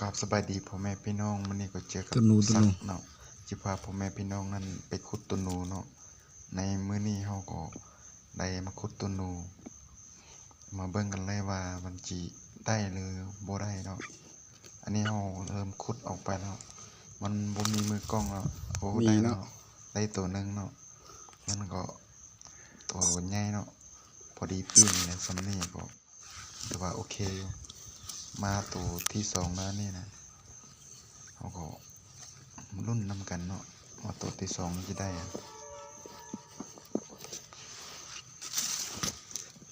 ກາບສະບາຍດີພໍ່ແມ່ພີ່ນ້ອງ, ມື້ນີ້ກໍເຈີກັບ ຕຸ່ນໜູ ຕຸ່ນໜູ ສັກເນາະ, ຈະພາພໍ່ແມ່ພີ່ນ້ອງນັ້ນໄປຂຸດຕຸ່ນໜູເນາະ. ໃນມື້ນີ້ເຮົາກໍໄດ້ມາຂຸດຕຸ່ນໜູ, ມາເບິ່ງກັນເລີຍວ່າມັນຊິໄດ້ຫຼືບໍ່ໄດ້ເນາະ. ອັນນີ້ເຮົາເລີ່ມຂຸດອອກໄປເນາະ, ມັນບໍ່ມີມືກ້ອງເນາະ. ໂອ້ ມີເນາະ ໄດ້ເນາະ, ໄດ້ໂຕໜຶ່ງເນາະ, ມັນກໍໂຕໃຫຍ່ເນາະ, ພໍດີປີ້ງແຫຼະ. ສ່ຳນີ້ກໍ ຖືວ່າໂອເຄຢູ່. ມາໂຕທີສອງແລ້ວນີ້ນະ, ເຮົາກໍລຸ້ນນຳກັນເນາະ ວ່າໂຕທີສອງນີ້ຈະໄດ້ຫຍັງ.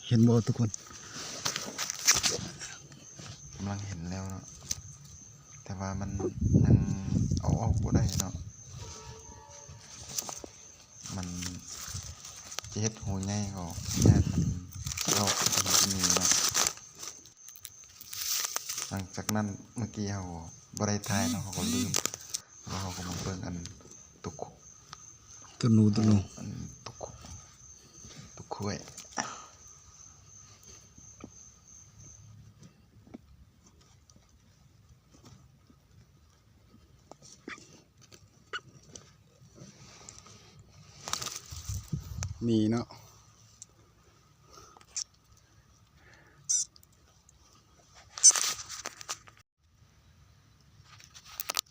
ເຫັນບໍ່ທຸກຄົນ? ກຳລັງເຫັນແລ້ວເນາະ, ແຕ່ວ່າມັນຍັງເອົາອອກບໍ່ໄດ້ເນາະ. ມັນຈະເຮັດຮູໃຫຍ່ກໍຢ້ານມັນຊິອອກ ມັນຈະມີເນາະ. ຫຼັງຈາກນັ້ນເມື່ອກີ້ເຮົາບໍ່ໄດ້ຖ່າຍເນາະ, ເຮົາກໍລືມ, ແລ້ວເຮົາກໍມາເບິ່ງອັນຕຸກ ຕຸ່ນໜູ ຕຸ່ນໜູ ອັນຕຸກ ຕຸກຂ້ວຍ. ມີເນາະ,